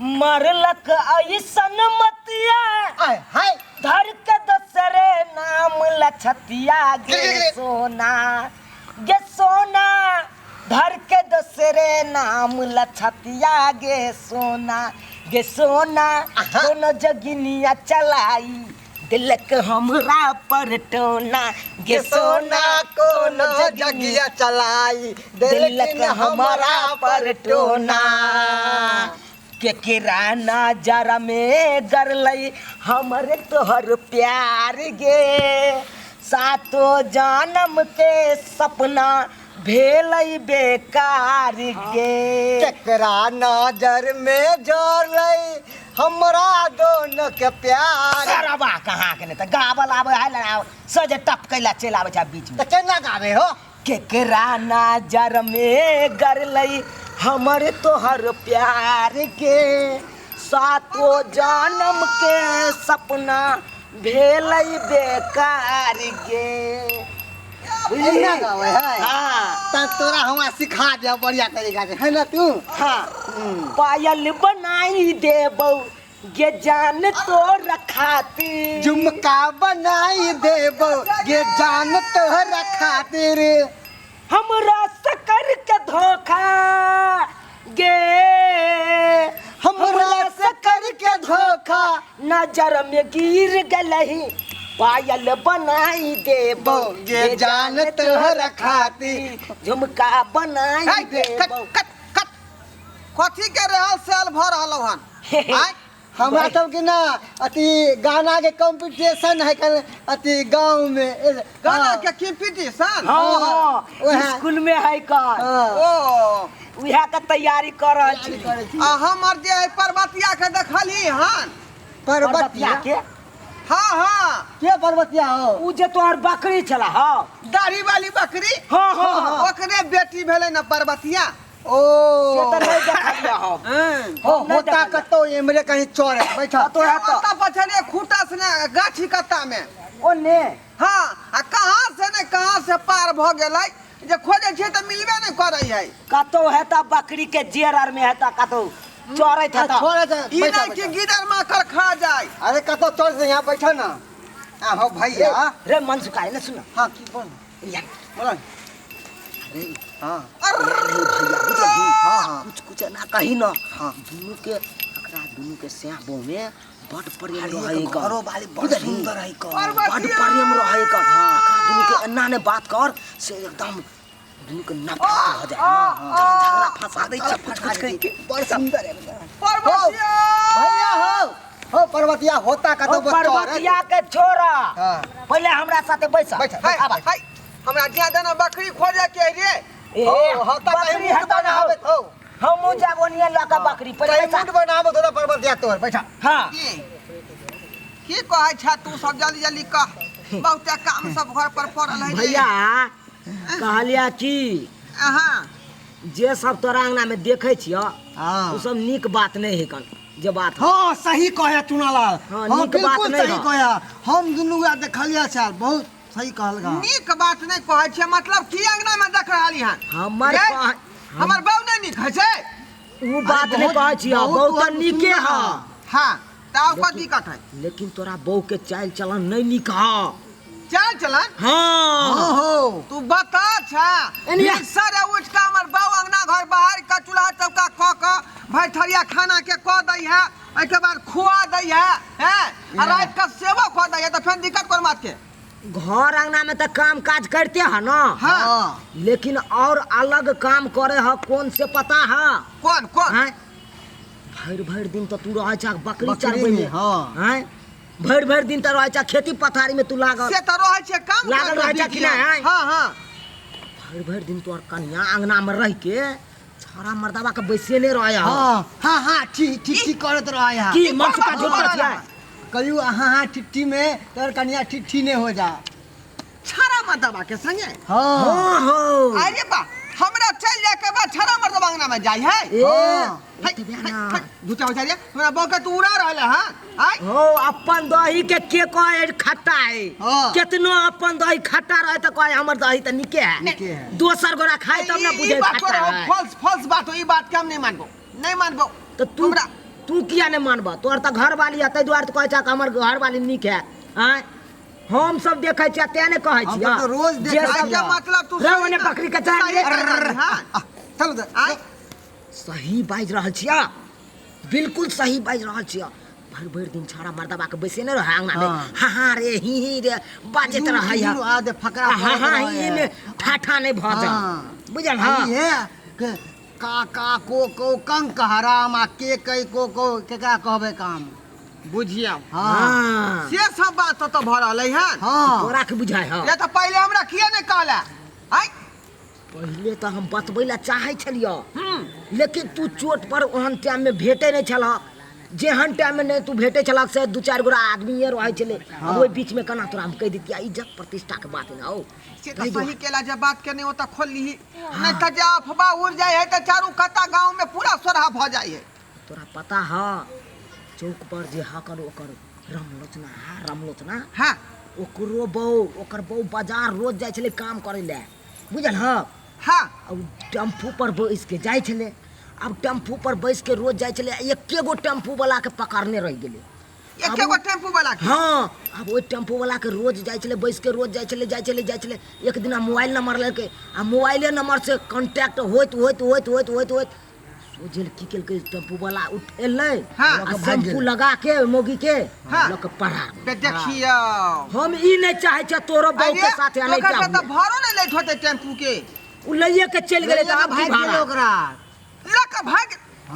मरलक ऐसन मतिया आय हाय धर के दोसरे नाम लछतिया गे सोना गे सोना धर के दोसरे नाम लछतिया गे सोना गे सोना कोनो जगिनिया चलाई दिलक हमरा पर टोना गे सोना कोनो जगिया चलाई दिलक हमरा पर टोना के किराना जरा में गरलई हमरे तोहर प्यार गे सातो जानम के सपना भेलई बेकार गे। केकरा नजर में जरलै हमरा दोनों के प्यार। सरबा कहाँ के नहीं त गावल आवे है लड़ाव सजे टपकैला चलि आबै छै बीच में। त केना गावे हो? केकरा नजर में गरलई हमर तोहर प्यार के सातो जनम के सपना भेलई बेकार गे। एना गावे है? हाँ। त तोरा हमरा सिखा दे बढ़िया तरीका से, है ना तू? हाँ। पायल बनाई देबौ गे जान तोर खातिर, झुमका बनाई देबौ गे जान तोहरा खातिर, हमरा से कर के धोखा गे, हमरा से कर के धोखा, नजर में गिर गलही पायल बनाई देबौ गे जान तोहरा खातिर, झुमका बनाई हे, कट देबौ। कट कट कथी के रहल सेल भ रहल हन? आय हमरा सबके ना अथी गाना के कंपटीशन है कल अथी गांव में। गाना हाँ। के कंपटीशन? हाँ, हाँ, वएह। स्कूल में है कल। हाँ। ओ उएह के तैयारी कर रहल छी। करै छी। आ हमर जे है पर्वतिया के देखली हन? पर्वतिया के? हाँ हाँ। के पर्वतिया हो? उ जे तोहर बकरी छला। हाँ, दाढ़ी वाली बकरी। हाँ, हाँ, हाँ। ओकरे बेटी भेलै ना पर्वतिया। ओ से तऽ नहि देखलियै हम। हँ। हो नहि होता देखलियै। कतौ एमरे कहीं चोर है बैठा। तो है तो ओतऽ पछड़े खूटा से ने गाछी कत्ता में। ओ ने। हाँ, आ कहाँ से ने कहाँ से पार भ गेलै जे खोजै छियै तऽ मिलबे नहि करै है। कतौ है तऽ बकरी के जेर आर में है तऽ कतौ चरैत है तऽ। छोड़े छै, ई बैठा, नहि कि बैठा। गिदड़ माकड़ खा जाय। अरे कतौ चोर से यहाँ बैठा ना। आ हो भैया। रे मन सुखाए ना सुन। हाँ की बोल? यार। बोल। अरे हाँ। अरे भैया बुझलही? हाँ, हाँ। कुछ कुछ ना कही ना। हाँ। दुनू के अकरा दुनू के स्याह बो में बड प्रेम अरे रहै एकर क। घरो वाली बड़ बुझलही? सुंदर है क। बड प्रेम रहै क। अकरा दुनू के एना ने बात कर से एकदम दुनू के नफरत भऽ जाय। झगड़ा फंसा दै छै कुछ कुछ कहि के। बड़ सुंदर है। पर्वतिया। भैया हो। हो पर्वतिया होता कतौ ओ बच्चा रे। पर्वतिया के छोड़ा। हाँ। पहिले हमरा साथे बैस। बैठ, हाय, आबा। हाय, हमरा ज्ञान देना बकरी खोजे के रे। ए, हो, होता कहीं बकरी मुंड हटा ना हो। बनाबे हो। हमहूँ जाब ओनिये लऽ कऽ बकरी पहिले कहीं बैसा। मुंड बनाबो थोड़ा पर्वतिया तोर बैठा। हाँ। की की कहै छ तू सब जल्दी जल्दी कह, बहुते काम सब घर पर पड़ल है रे। भैया कहलिया की अहाँ जे सब तोरा अंगना में देखै छियो हाँ। उ सब नीक बात नहीं है कन जे बात है। हाँ सही कहया चुनालाल। हाँ, हाँ, नीक बात बिल्कुल नहीं सही है। कहया। हम दुनू गोरा देखलिया छल बहुत सही कहल गा। नीक बात नहीं कहै छियै, मतलब की अंगना में देख रहली हन? हमर गे, कह- हमर बहू नहीं नीक है छै? उ बात अरे नहीं कहै छियो, बहुत बहुत बहुत नीके सुंदर है। है। हाँ, त आब कथी दिक्कत है? लेकिन तोरा बहू के चाल चलन नहीं नीक है। चाल चलन? हाँ। हाँ, हो। तू बता छा, एनिया। सर उठ के हमर बहू अंगना घर बाहर के चूल्हा चौका क क भरि थरिया खाना के क दै है, ओहिके बाद खुआ दै है, हैं? आ रात के सेवा क दै है, त फेर दिक्कत कोन बात के? घर अंगना में तो काम काज करते है ना। हाँ। हाँ। लेकिन और अलग काम करे है कौन से पता है? कौन, कौन? हैं? भरि भरि दिन तो तू रहे छा बकरी बकरी चरबै में, में। हाँ। हैं? भरि भरि दिन तो रहे छा खेती पथारी में तू लागल। से तो रहे छे काम लागल करके रहे छा कि बीतिया। नहीं, हैं? हाँ, हाँ। भरि भरि दिन तोहर कनिया अंगना में रह के छौड़ा मर्दावा के बैसे नहीं रहे है। हाँ, हाँ, हाँ, ठीक, ठीक, ठीक करत रहे है। की ई मन कोन सुखा बात झूठ करत छियै? है? कहियो हाँ, हाँ, ठिट्ठी में तोहर कनिया ठिट्ठी नहीं हो जा। छौड़ा मर्दावा के संगे? हाँ। हाँ, हाँ। अरे बा, हमरा चल जाए के बाद छौड़ा मर्दावा अंगना में जाय है? ए, हाँ। है, ओतबे है, ना। है, झूठा हो जाए, हमरा बहू के तू उड़ा रहल है, हाँ? आय? हो, अपन दही के के कहे खट्टा है? हाँ। केतनो अपन दही खट्टा रहे तो कहे हमर दही तो नीके है। नीके है। दोसर गोरा खाए तब ना ई बुझे बात खट्टा तोरा है। फॉल्स, फॉल्स बात हो, ई बात के हम नहीं मानबो, नहीं मानबो। तो तू हमरा तू किया नहि मानबह? तोहर तऽ घरवाली है, ताहि दुआरे तऽ कहै छह कि हमर घरवाली नीक है। आँय, हम सब देखै छियै तें नहि कहै हम छियै। तऽ रोज जे देखै सब- छियै। के मतलब तू रे सही ओने बकरी के चाल सही रे। कहलही, हाँ। चल दे। आँय, सही बाजि रहल छियै, बिल्कुल सही बाजि रहल छियै। भरि भरि दिन छौड़ा मर्दबा के बैसेने रहै अंगना में, हाँ। हाँ हाँ रे ही ही रे बाजैत रहै है। इधर आ दे फकरा हाँ पढ़ैत हाँ रहै ही है। में ठाठा नहीं भऽ जाए, हाँ। बुझल? आ हाँ ई है के का का को को कंक हराम आ के कई को को केकरा कहबै काम। बुझियौ। हाँ। हाँ। से सब बात तऽ भऽ रहलै हन। हाँ। तोरा के बुझाय है? ये तऽ पहिले हमरा किए नहि कहला? आँय, पहिले तऽ हम बतबै लए चाहै छलियौ, लेकिन तू चोट पर ओहन टाइम में भेटै नहि छलह, जेहन टाइम में नहि तू भेटै छलह से दू चारि गोरा आदमीए रहै छलै। आब ओहि बीच में केना तोरा हम कहि दितियै? इज्जत प्रतिष्ठा के बात ने हौ। से तऽ सही केला जे बात के नहि ओतऽ खोललीही, नहि तऽ जे अफवाह उड़ जाइ है तऽ चारू कत्ता गाँव में पूरा सोरहा भऽ जाइ है। तोरा पता ह चौक पर जे हकर ओकर रामलोचना हा, रामलोचना? हाँ। ओकरो बहू, ओकर बहू बाजार रोज जाइ छलै काम करै लए, बुझल? ह। हाँ। आ उ टेम्पू पर बैस के जाइ छलै। आब टेम्पू पर बैस के रोज जाइ छलै, एके गो टेम्पू वाला के पकड़ने रहि गेलै। एके गो टेम्पू वाला के? हाँ। आब ओहि टेम्पू वाला के रोज जाइ छलै बैस के, रोज जाइ छलै, जाइ छलै, जाइ छलै। एक दिना मोबाइल नंबर लेलकै आ मोबाइले नंबर से कॉन्टैक्ट होइत होइत होइत होइत होइत होइत सोझे की केलकै, टेम्पू वाला उठेलै हाँ। आ शैम्पू लगा के मौगी के हाँ। लऽ के पढ़ा। बे देखियौ, हम ई नहि चाहै छियै तोरो बहू के साथे ओकर एनाहिते से तऽ हुए। भाड़ो नहि लैत होतै टेम्पू के। उ लैये के चलि गेलै तऽ आब की भागि गेलै भाड़ा? ओकरा लऽ कऽ भागि।